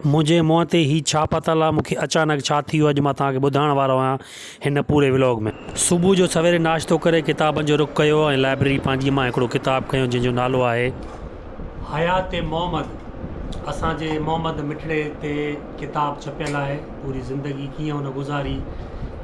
منهنجي منهن تي هي ڇا پتل آ مون کي اچانڪ ڇا ٿي ويو اڄ مان توهان کي ٻڌائڻ وارو آهيان هن پوري ولاگ ۾. صبح جو سويري ناشتو ڪري ڪتابن جو رخ ڪيو ۽ لائبريري پنهنجي مان هڪڙو ڪتاب کنيو جنهن جو نالو آهي. حيات محمد اسان جي محمد مٺڙي تي ڪتاب ڇپيل آهي پوري زندگي ڪيئن هن گذاري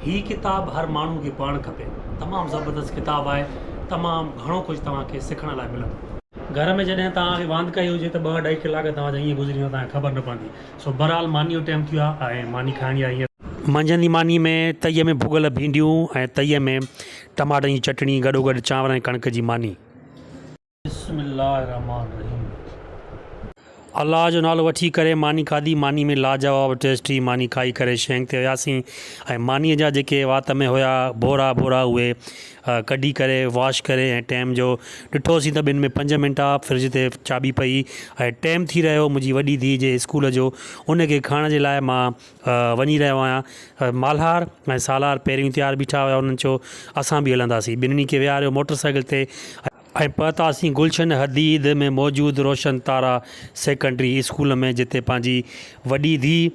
هي ڪتاب هر ماڻهو کي پڙهڻ کپي تمام زبردست ڪتاب آهي تمام گهڻو ڪجهه توهان کي سکڻ لاء ملندو. گهر ۾ جڏهن توهان کي واندڪائي هجي ته ٻه اڍائي ڪلاڪ توهان جا ائين گذري ويندا توهان کي خبر نه پوندي. سو بهرحال مانيء جو ٽيم ٿي ويو آهي ۽ ماني کائڻي آهي هينئر. منجهند جي مانيء ۾ تئيء ۾ ڀڳل ڀينڊيون ۽ تئيء ۾ ٽماٽن جي چٽڻي گڏوگڏ چانور ۽ ڪڻڪ جي ماني. بسم الله الرحمٰن الرحيم. الله جو نالو وٺي ڪري ماني کاڌي، ماني ۾ لاجواب ٽيسٽ هئي، ماني کائي ڪري شينگ تي وياسين ۽ مانيء جا جيڪي وات ۾ هيا ڀورا ڀورا اهي ڪڍي ڪري واش ڪري ۽ ٽيم جو ڏٺوسين ته ٻن ۾ پنج منٽ آ فرج تي چاٻي پئي ۽ ٽيم ٿي رهيو منهنجي وڏي ڌيء جي اسڪول جو ان کي کڻڻ جي لاء مان وڃي رهيو آهيان مالهار ۽ سالار پهريون تيار بيٺا هيا انهن چيو اسان به هلنداسين ٻنهي کي ويهاريو موٽر سائيڪل تي ۽ پهتاسين گلشن حديد ۾ موجود روشن تارا سيڪنڊري اسڪول ۾ جتي پنهنجي وڏي ڌيء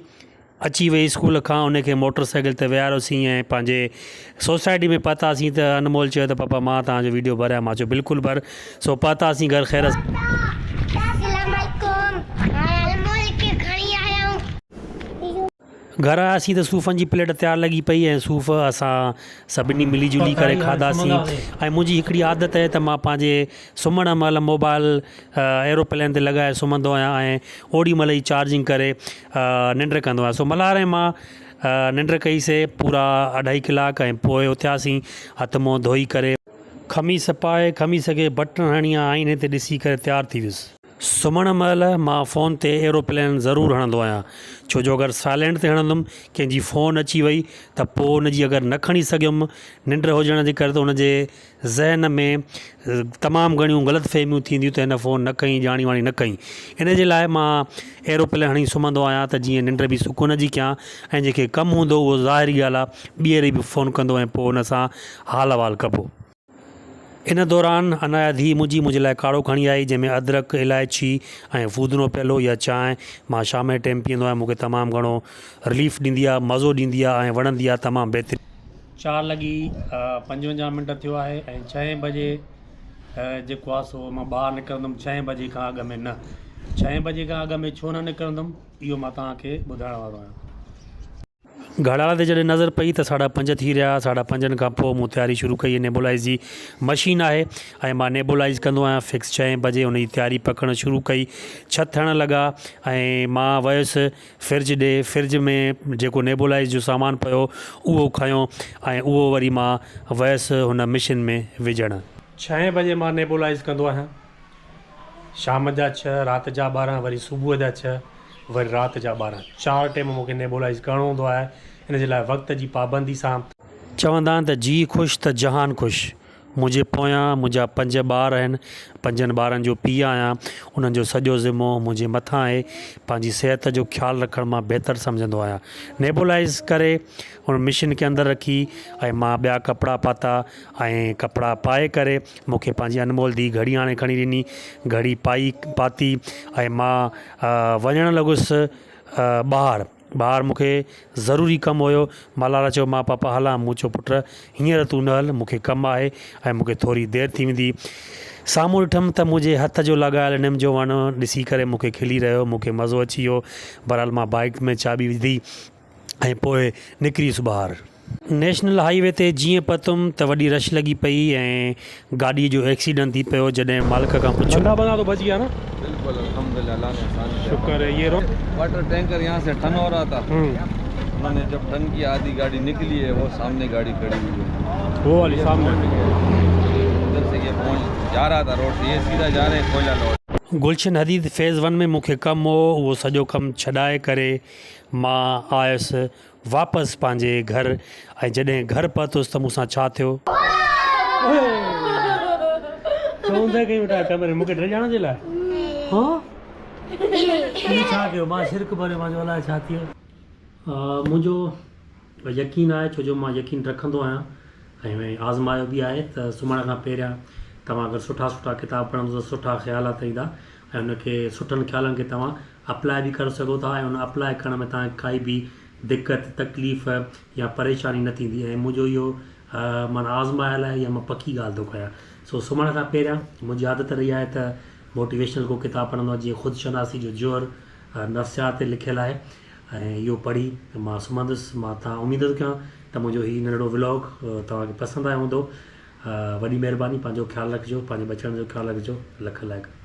اچي وئي اسڪول کان ان کي موٽر سائيڪل تي ويهاريوسين ۽ پنهنجي سوسائٽي ۾ پهتاسين ته انمول چيو ته پاپا مان توهان جو ويڊيو ڀريان مان چيو بلڪل ڀر سو پهتاسين گهر خير سان. السلام عليڪم هاڻي انمول کي کڻي آيا آهيون. گهر آياسين ته صوفن جي پليٽ تيار لڳي پئي ۽ صوف اسان سڀني ملي جلي ڪري کاڌاسين ۽ منهنجي هڪڙي عادت آهي ته مان پنهنجي سمهڻ مهل موبائل ايروپلين تي لڳائي سمهندو آهيان ۽ اوڏي مهل ئي چارجنگ ڪري ننڊ ڪندو آهيان سو ملهار ۽ مان ننڊ ڪئي سي پورا اڍائي ڪلاڪ ۽ پوء اٿياسين هٿ منهن ڌوئي ڪري قميص پائي قميص کي بٽڻ هڻي آئيني تي ڏسي ڪري تيار ٿي ويس. سمهڻ مهل مان فون تي ايروپلين ضرور هڻندو آهيان ڇو جو اگر سائلينٽ تي هڻندم ڪنهن جي فون اچي وئي ته پوء ان جي اگر نه کڻي سگهيم ننڊ هجڻ جي ڪري ته ان جي ذهن ۾ تمام گهڻيون غلط فهميون ٿينديون ته هن فون نه کنئي ڄاڻي واڻي نه کنئي ان جي لاء مان ايروپلين هڻي سمهندو آهيان ته جيئن ننڊ به سڪون جي ڪيان ۽ جنهن کي ڪم هوندو اهو ظاهري ڳالهه آهي ٻيهر به فون ڪندو ۽ پوء ان سان حال احوال ڪبو. ان دوران عنايا ڌيء منهنجي منهنجي لاء ڪاڙهو کڻي آئي، جنهن ۾ ادرڪ، الائچي ۽ ڦودنو پيل هو. اها چانهه مان شام جي ٽيم پيئندو آهيان، مون کي تمام گهڻو رليف ڏيندي آهي، مزو ڏيندي آهي ۽ وڻندي آهي تمام بهترين. چار لڳي 55 منٽ ٿيو آهي ۽ ڇهين بجي جيڪو آهي سو مان ٻاهر نڪرندم ڇهين بجي کان اڳ ۾ نه ڇهين بجي کان اڳ ۾ ڇو نه نڪرندم اهو مان توهان کي ٻڌائڻ وارو آهيان. گهڙيال تي جڏهن نظر پئي ته ساڍا پنج ٿي رهيا، ساڍا پنجن کان پوء مون تياري شروع ڪئي نيبولائيز جي مشين آهي ۽ مان نيبولائيز ڪندو آهيان فڪس ڇهين بجي ان جي تياري پڪڻ شروع ڪئي ڇهه ٿيڻ لڳا ۽ مان ويس فرج ڏي فرج ۾ جيڪو نيبولائيز جو سامان پيو اهو کنيو ۽ اهو وري مان ويس هن مشين ۾ وجهڻ. ڇهين بجي مان نيبولائيز ڪندو آهيان. شام جا ڇهه، رات جا 12، وري صبح جا ڇهه، وري رات جا 12. چار ٽيم مون کي نيبولائيز ڪرڻو هوندو آهي، ان جي لاء وقت جي پابندي سان. چوندا آهن ته جيء خوش ته جهان خوش. منهنجي پويان منهنجا پنج ٻار آهن، پنجن ٻارن جو پيء آهيان، انهن جو سڄو ذمو منهنجي مٿان آهي، پنهنجي صحت جو خيال رکڻ مان بهتر سمجهندو آهيان. نيبولائيز ڪري ان مشين کي اندر رکي ۽ مان ٻيا ڪپڙا پاتا ۽ ڪپڙا پائي ڪري مون کي پنهنجي انمول ڌيء گهڙي آڻي کڻي ڏني. گهڙي پائي پاتي ۽ مان وڃڻ لڳس ٻاهر. ٻاهر مون کي ضروري ڪم هيو. مالهار چيو مان پاپا هلان؟ مون چيو پٽ هينئر تون نه هل مون کي ڪم آهي ۽ مون کي ٿوري دير ٿي ويندي. سامهون ڏٺم ته منهنجي هٿ جو لڳايل نم جو وڻ ڏسي ڪري مون کي کلي رهيو. مون کي مزو اچي ويو. بهرحال مان بائيڪ ۾ چاٻي وڌي ۽ پوء نڪريس ٻاهر. نيشنل هائي وي تي جيئن پهتم ته وڏي رش لڳي پئي ۽ گاڏيء جو ايڪسيڊنٽ ٿي پيو جڏهن مالڪ کان پڇيو. بندا بندا تو بچ گيا نا. بلڪل الحمدلله الله ني آسان ڪيا. شڪر هي يي رو. واٽر ٽينڪر يهان سي ٽن هو رها ٿا انهون ني جب ٽن ڪيا آڌي گاڏي نڪلي هي وو سامني گاڏي کڙي هئي هي. وو والي سامني. ادھر سي يي پهنچ جا رها ٿا روڊ سي يي سيڌا جا رهي هي ڪوئلا load. Gulshan Hadeed phase one ۾ مون کي ڪم هو اهو سڄو ڪم ڇڏائي ڪري مان آيس واپس پنهنجي گهر ۽ جڏهن گهر پهتس ته مون سان ڇا ٿيو؟ ڇو اوندهه ڪئي ويٺا آهيو ڪمري ۾ مون کي ڊيڄارڻ جي لاء؟ ها هي ڇا ٿيو مان ڇرڪ ڀريو مان چيو الائي ڇا ٿيو. منهنجو يقين آهي ڇو جو مان يقين رکندو آهيان ۽ آزمايو به آهي ته سمهڻ کان پهريان توهان اگر سٺا سٺا ڪتاب پڙهندو ته سٺا خيالات ايندا ۽ ان کي سٺن خيالن کي توهان اپلاء به ڪري سگهو ٿا ۽ ان اپلاء ڪرڻ ۾ توهان کي ڪائي به دقت تڪليف يا پريشاني نه ٿيندي ۽ منهنجو اهو معنيٰ آزمايل آهي يا مان پڪي ڳالهه ٿو ڪيان سو سمهڻ کان پهريان منهنجي عادت رهي آهي ته موٽيويشنل ڪو ڪتاب پڙهندو آهيان جيئن خود شناسي جو جوهر نفسيات تي لکيل آهي ۽ اهو پڙهي مان سمهندس مان تان اميد ٿو ڪيان ته منهنجو هي ننڍڙو ولاگ توهان کي پسند آيو هوندو وڏي مهرباني پنهنجو خيال رکجو پنهنجي ٻچڙن جو خيال رکجو لک لائق.